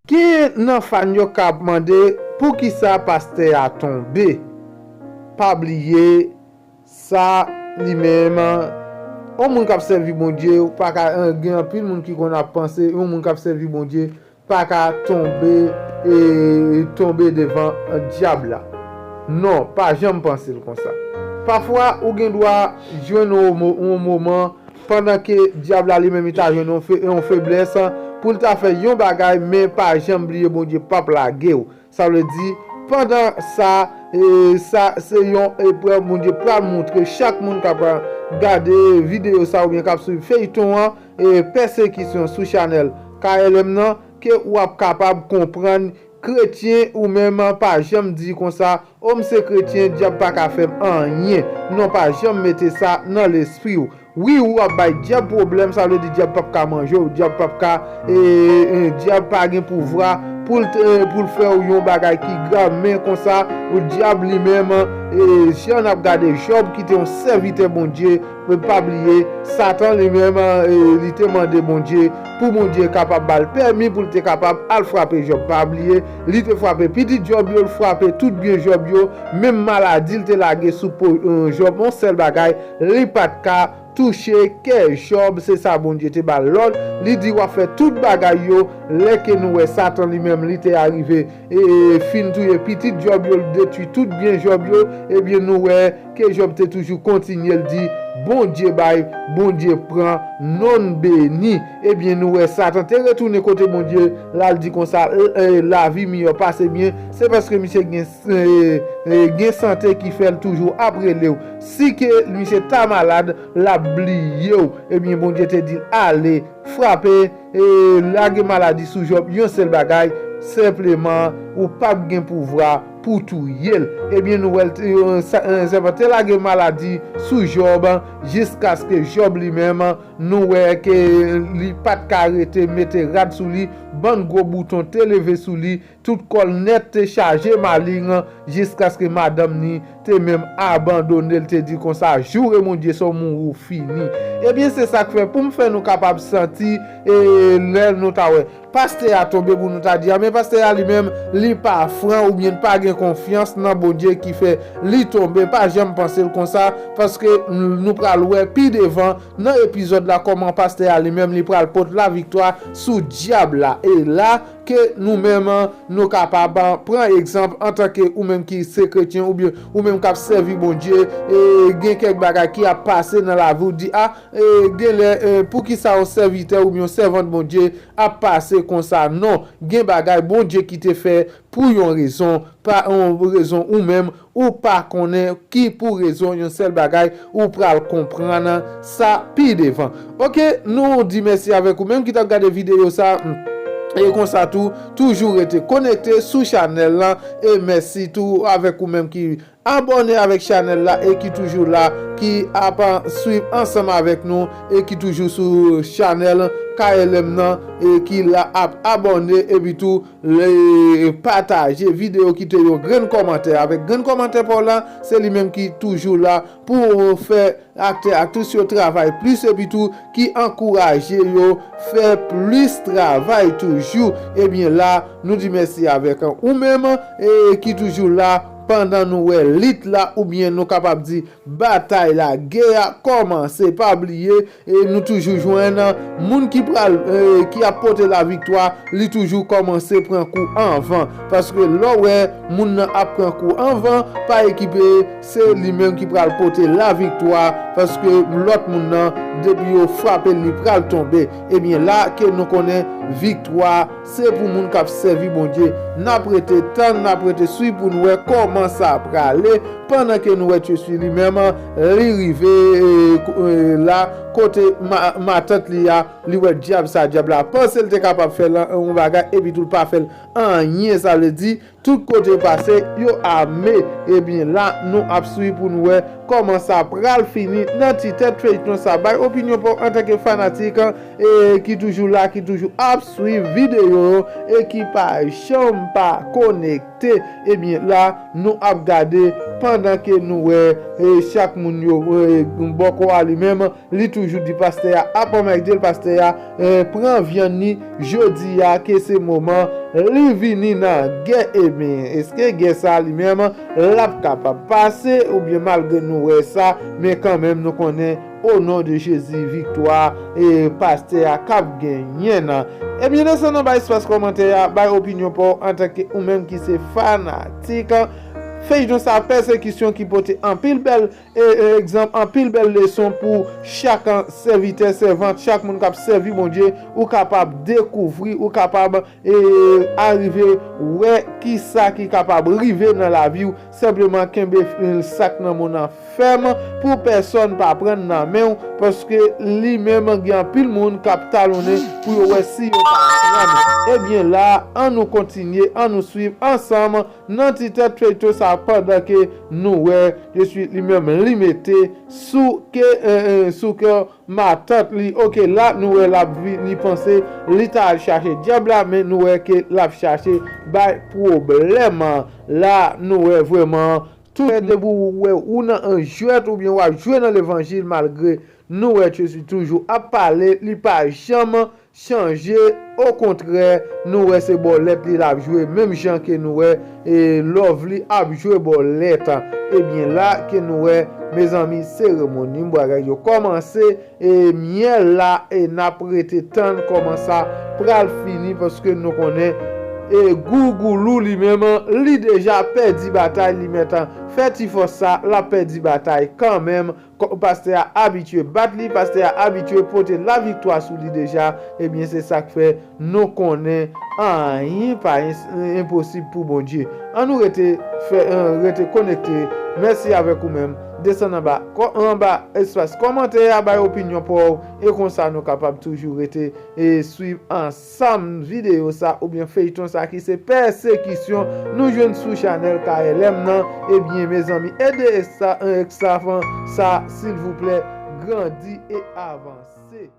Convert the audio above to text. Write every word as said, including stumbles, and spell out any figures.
Gen nan fan yo k ap mande poukisa pastè a tonbe. Pa bliye, sa li menm, yon moun k ap sèvi Bondye, ou pa ka, gen anpil moun ki konn ap panse yon moun k ap sèvi Bondye pa ka tonbe, e, tonbe devan dyab la. Non, pa janm panse l konsa. Pafwa, ou gen dwa jwenn yon mo-, yon moman pandan ke dyab la li menm li ta jwenn yon fe-, yon feblès pou l ta fè yon bagay, men pa janm bliye Bondye p ap lage w. Sa vle di, pandan sa, e, sa se yon eprèv Bondye pral montre chak moun k ap gade videyo sa oubyen k ap swiv feyton an, e, pèsekisyon sou chanèl K L M nan, ke w ap kapab konprann kretyen ou menm pa janm di konsa, o m se kretyen, dyab pa ka fè m anyen. Non, pa janm mete sa nan lespri w. Wi, ou ap bay dyab pwoblèm, sa vle di dyab p ap ka manje w, dyab p ap ka, e, e, dyab pa gen pouvwa pou l t-, e, pou l fè w yon bagay ki grav, men konsa, ou dyab li menm, e, jan n ap gade Jòb ki te yon sèvitè Bondye, men pa bliye, Satan li menm, e, li te mande Bondye pou Bondye kapab ba l pèmi pou l te kapab al frape Jòb. Pa bliye, li te frape pitit Jòb yo, l frape tout byen Jòb yo, menm maladi l te lage sou po, e, Jòb, yon sèl bagay, li pa t ka touche kè Jòb, se sa Bondye te ba l lòd. Li di, w ap fè tout bagay yo, lè ke nou wè Satan li menm, li te arive, e, e, fin touye pitit Jòb yo, l detwi tout byen Jòb yo, ebyen, nou wè ke Jòb te toujou kontinye, l di, Bondye bay, Bondye pran, non l beni. Ebyen, nou wè Satan te retounen kote Bondye, l al di konsa, e, e, lavi miyò pase byen, se paske misye gen, e, e, gen sante ki fè l toujou ap rele w. Si ke misye ta malad, l ap bliye w. Ebyen, Bondye te di l, ale, frape, e, lage maladi sou Jòb, yon sèl bagay, senpleman, ou p ap gen pouvwa pou touye l. Ebyen, nou wè l te, e, sa-, e, sèpan te lage maladi sou Jòb, jiskaske Jòb li menm, nou wè ke li pa t ka rete mete rad sou li, bann gwo bouton te leve sou li, tout kò l nèt te chaje maleng, jiskaske madanm ni te menm abandone l, te di konsa, joure Bondye si w mouri w fini. Ebyen, se sa k fè pou m fè nou kapab santi, e, lè nou ta wè pastè a tonbe pou nou ta di a, men pastè a li menm, li pa fran oubyen l pa gen konfyans nan Bondye ki fè li tonbe, pa janm panse l konsa, paske nou pral wè pi devan nan epizòd la kòman pastè a li menm li pral pot laviktwa sou dyab la. E la, ke nou menm, nou kapab pran egzanp antanke ou menm ki se kretyen oubyen ou menm k ap sèvi Bondye, e gen kèk bagay ki ap pase nan lavi w, di, a, e, genlè, e, poukisa yon sèvitè oubyen yon sèvant Bondye ap pase konsa? Non, gen bagay Bondye ki te fè pou yon rezon, pa yon rezon ou menm ou pa konnen ki pou rezon, yon sèl bagay, ou pral konprann sa pi devan. Oke, nou di mèsi avèk ou menm ki t ap gade videyo sa. E konsa tou, toujou rete konekte sou chanèl lan. E mèsi tou avèk ou menm ki abòne avèk chanèl la e ki toujou la, ki ap swiv ansanm avèk nou e ki toujou sou chanèl K L M nan e ki la ap abòne epi tou le pataje videyo, kite yon grenn kòmantè. Avèk grenn kòmantè pa w la, se li menm ki toujou la pou fè aktè, aktris yo travay plis epi tou ki ankouraje yo fè plis travay toujou. Ebyen la, nou di mèsi avèk ou menm e ki toujou la pandan nou wè lit la oubyen nou kapab di batay la, gè a kòmanse. Pa bliye, e nou toujou jwenn moun ki pral, e, ki ap pote laviktwa, li toujou kòmanse pran kou anvan. Paske lè w wè moun nan ap pran kou anvan, pa ekipe, se li menm ki pral pote laviktwa, paske lòt moun nan, depi yo frape l, li pral tonbe. Ebyen, la ke nou konnen viktwa, se pou moun k ap sèvi Bondye. N ap rete tann, n ap rete swiv pou n wè kòman sa prale. Pandan ke nou wè Tcheswi li menm, li rive, e, ko-, e, la, kote ma-, matant li a, li wè dyab sa, dyab la panse l te kapab fè l yon bagay, epi tou l pa fè l anyen. Sa vle di, tout kote yo pase, yo ame. Ebyen, la, nou ap swiv pou n wè kòman sa pral fini nan ti tèt feyton sa. Bay opinyon pa w antanke fanatik, e, ki toujou la, ki toujou ap swiv videyo yo, e ki pa janm pa konekte. Ebyen, la, nou ap gade Pandan ke nou wè, e, chak moun yo, e, bò kò a li menm, li toujou di pastè a ap anmède l, pastè a, e, pran vyann li jodi a, ke se moman li vini nan gè. Ebyen, èske gè sa li menm l ap kapab pase, oubyen malgre nou wè sa, men kanmenm nou konnen o non de Jezi, viktwa e pastè a k ap genyen nan. Ebyen, desann anba espas kòmantè a, bay opinyon pa w antanke ou menm ki se fanatik. Feyton sa, pèsekisyon ki pote anpil bèl e, e, egzanp, anpil bèl leson pou chak sèvitè, sèvant, chak moun k ap sèvi Bondye, ou kapab dekouvri, ou kapab e, arive wè kisa ki kapab rive nan lavi w. Senpleman kenbe, e, sa k nan men w nan fèm pou pèsòn pa pran nan men w, paske li menm gen anpil moun k ap talonnen pou yo wè si yo ka pran. Ebyen la, an nou kontinye, an nou swiv ansanm nan ti tèt feyton sa pandan ke nou wè, je suis li menm li mete sou ke, e, e, sou ke matant li. Oke, la nou wè l ap vi-, li panse li ta al chache dyab la, men nou wè ke l ap chache bay pwoblèm. La nou wè vrèman tout depi w wè ou nan an jwèt oubyen w ap jwe nan levanjil, malgre nou wè Tracy toujou ap pale, li pa janm chanje. Okontrè, nou wè se bòlèt li l ap jwe, menm jan ke nou wè e Lovely ap jwe bòlèt. Ebyen la ke nou wè, mezanmi, seremoni bagay yo kòmanse, e myèl la, e n ap rete tann kòman sa pral fini, paske nou konnen e Gougoulou li menm, li deja pèdi batay, li mèt fè ti fòs sa, l ap pèdi batay kanmenm. Kò-, pastè a abitye bat li, pastè a abitye pote laviktwa sou li deja, ebyen se sa k fè nou konnen anyen pa en-, enposib pou Bondye. An nou rete fè, e, rete konekte. Mèsi avèk ou menm. Desann anba, kò-, anba espas kòmantè a, bay opinyon pa w, e konsa nou kapab toujou rete e swiv ansanm videyo sa oubyen feyton sa ki se pèsekisyon nou jwenn sou chanèl K L M nan. Ebyen, mezanmi, ede sa, e, staff sa, silvouplè, grandi e avanse.